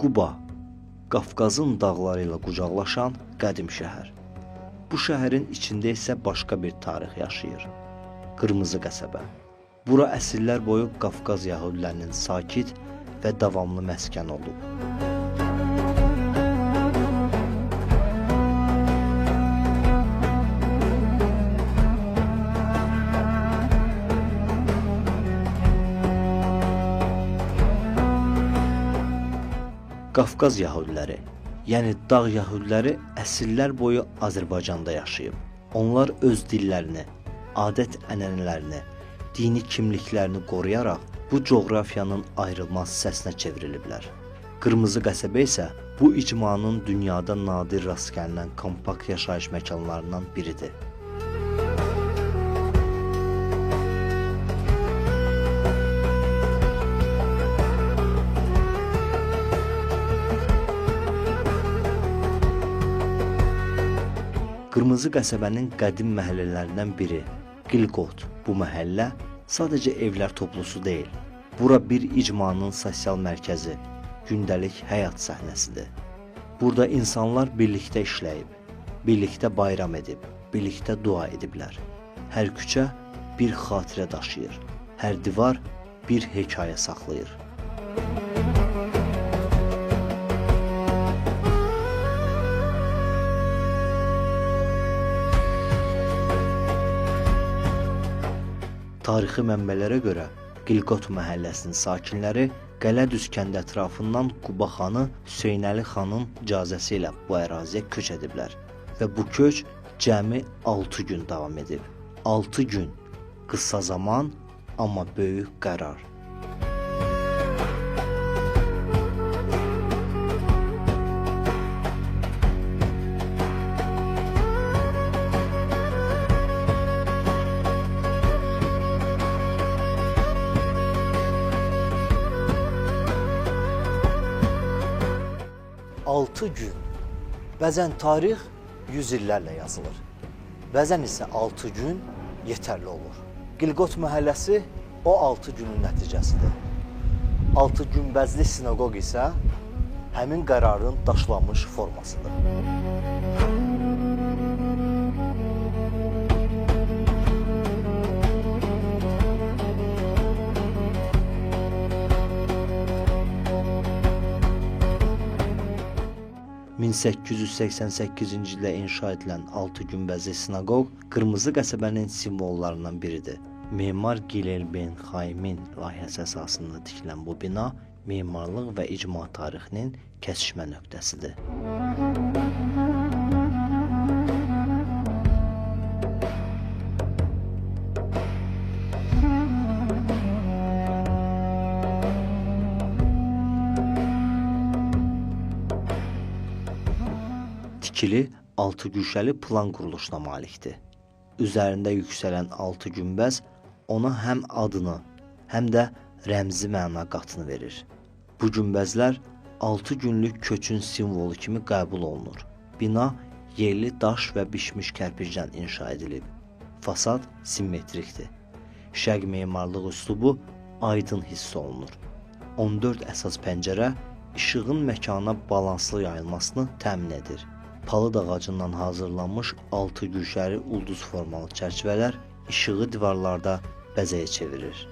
Quba, Qafqazın dağları ilə qucaqlaşan qədim şəhər. Bu şəhərin içində isə başqa bir tarix yaşayır. Qırmızı qəsəbə. Bura əsrlər boyu Qafqaz yəhudilərinin sakit və davamlı məskəni olub. Qafqaz yəhudiləri, yəni dağ yəhudiləri əsrlər boyu Azərbaycanda yaşayıb. Onlar öz dillərini, adət-ənənələrini, dini kimliklərini qoruyaraq bu coğrafiyanın ayrılmaz səsinə çevriliblər. Qırmızı qəsəbə isə bu icmanın dünyada nadir rast gəlinən kompakt yaşayış məkanlarından biridir. Qırmızı qəsəbənin qədim məhəllələrindən biri Qilqot. Bu məhəllə sadəcə evlər toplusu deyil. Bura bir icmanın sosial mərkəzi, gündəlik həyat səhnəsidir. Burada insanlar birlikdə işləyib, birlikdə bayram edib, birlikdə dua ediblər. Hər küçə bir xatirə daşıyır, hər divar bir hekayə saxlayır. Tarixi mənbələrə görə Qilqot məhəlləsinin sakinləri Qələdüz kəndi ətrafından Quba xanı Hüseynəli xanın icazəsi ilə bu əraziyə köç ediblər və bu köç cəmi 6 gün davam edib. 6 gün, qısa zaman, amma böyük qərar. Altı gün. Bəzən tarix 100 illərlə yazılır. Bəzən isə 6 gün yetərli olur. Qilqot məhəlləsi o 6 günün nəticəsidir. 6 günbəzli sinaqoq isə həmin qərarın daşlanmış formasıdır. ...1888-ci ildə inşa edilən 6 günbəzli sinaqoq Qırmızı qəsəbənin simvollarından biridir. Memar Gilel Ben Xaymin layihəsi əsasında tikilən bu bina memarlıq və icma tarixinin kəsişmə nöqtəsidir. Tikili 6 güşəli plan quruluşuna malikdir. Üzərində yüksələn 6 günbəz ona həm adını, həm də rəmzi məna qatını verir. Bu günbəzlər 6 günlük köçün simvolu kimi qəbul olunur. Bina yerli daş və bişmiş kərpicdən inşa edilib. Fasad simmetrikdir. Şərq memarlıq üslubu aydın hiss olunur. 14 əsas pəncərə işığın məkana balanslı yayılmasını təmin edir. Palıd ağacından hazırlanmış 6 güşəli ulduz formalı çərçivələr işığı divarlarda bəzəyə çevirir.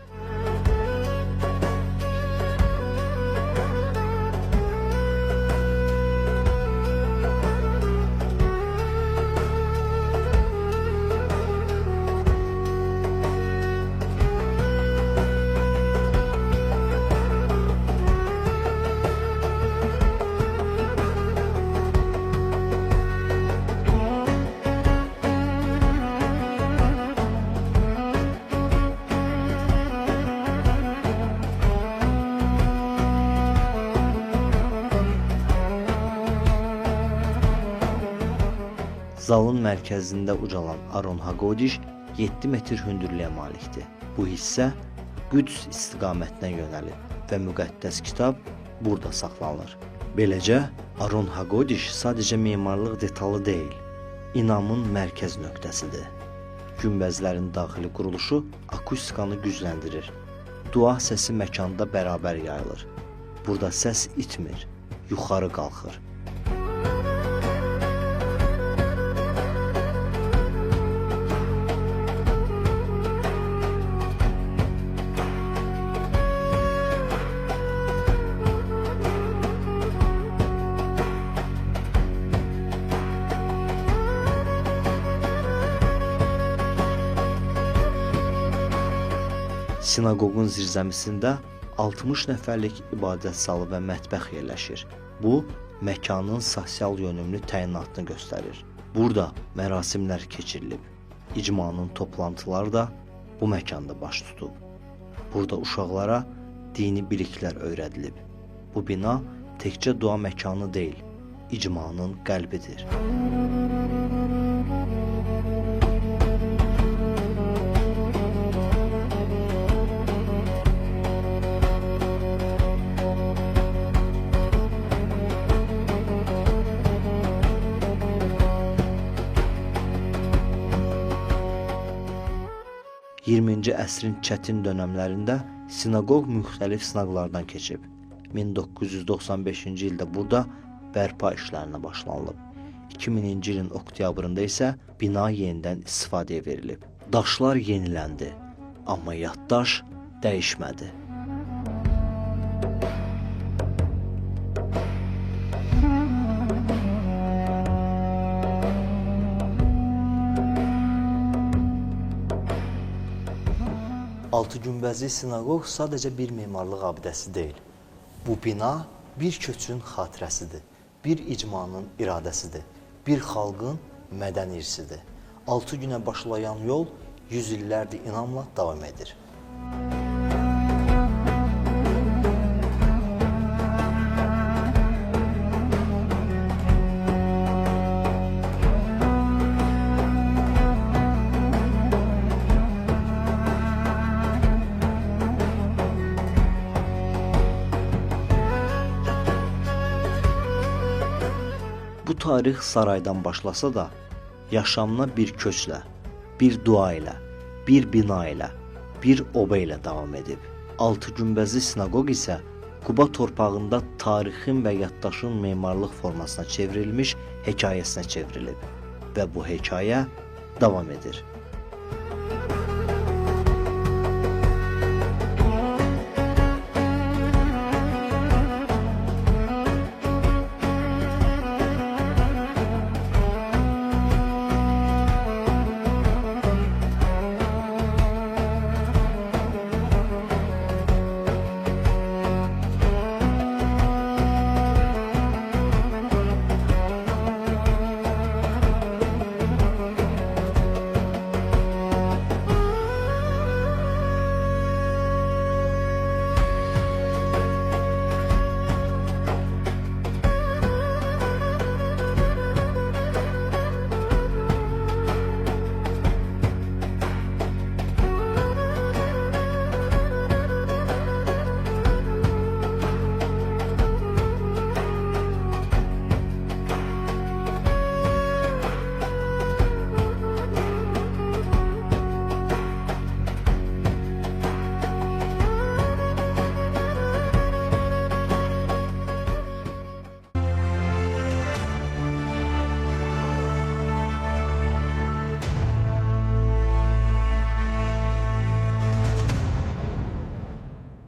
Zalın mərkəzində ucalan Aron Haqodiş 7 metr hündürlüyə malikdir. Bu hissə Qüds istiqamətinə yönəlib və müqəddəs kitab burada saxlanılır. Beləcə, Aron Haqodiş sadəcə memarlıq detalı deyil, inamın mərkəz nöqtəsidir. Günbəzlərin daxili quruluşu akustikanı gücləndirir. Dua səsi məkanda bərabər yayılır. Burada səs itmir, yuxarı qalxır. Sinaqoqun zirzəmisində 60 nəfərlik ibadət zalı və mətbəx yerləşir. Bu, məkanın sosial yönümlü təyinatını göstərir. Burada mərasimlər keçirilib. İcmanın toplantıları da bu məkanda baş tutub. Burada uşaqlara dini biliklər öyrədilib. Bu bina təkcə dua məkanı deyil, icmanın qəlbidir. 20-ci əsrin çətin dönəmlərində sinaqoq müxtəlif sınaqlardan keçib. 1995-ci ildə burada bərpa işlərinə başlanılıb. 2000-ci ilin oktyabrında isə bina yenidən istifadəyə verilib. Daşlar yeniləndi, amma yaddaş dəyişmədi. Altı günbəzli sinaqoq sadəcə bir memarlıq abidəsi deyil. Bu bina bir köçün xatirəsidir, bir icmanın iradəsidir, bir xalqın mədəni irsidir. 6 günə başlayan yol 100 illərdir inamla davam edir. Bu tarix saraydan başlasa da, yaşamına bir köçlə, bir dua ilə, bir bina ilə, bir oba ilə davam edib. Altı günbəzli sinaqoq isə Quba torpağında tarixin və yaddaşın memarlıq formasına çevrilmiş hekayəsinə çevrilib və bu hekayə davam edir.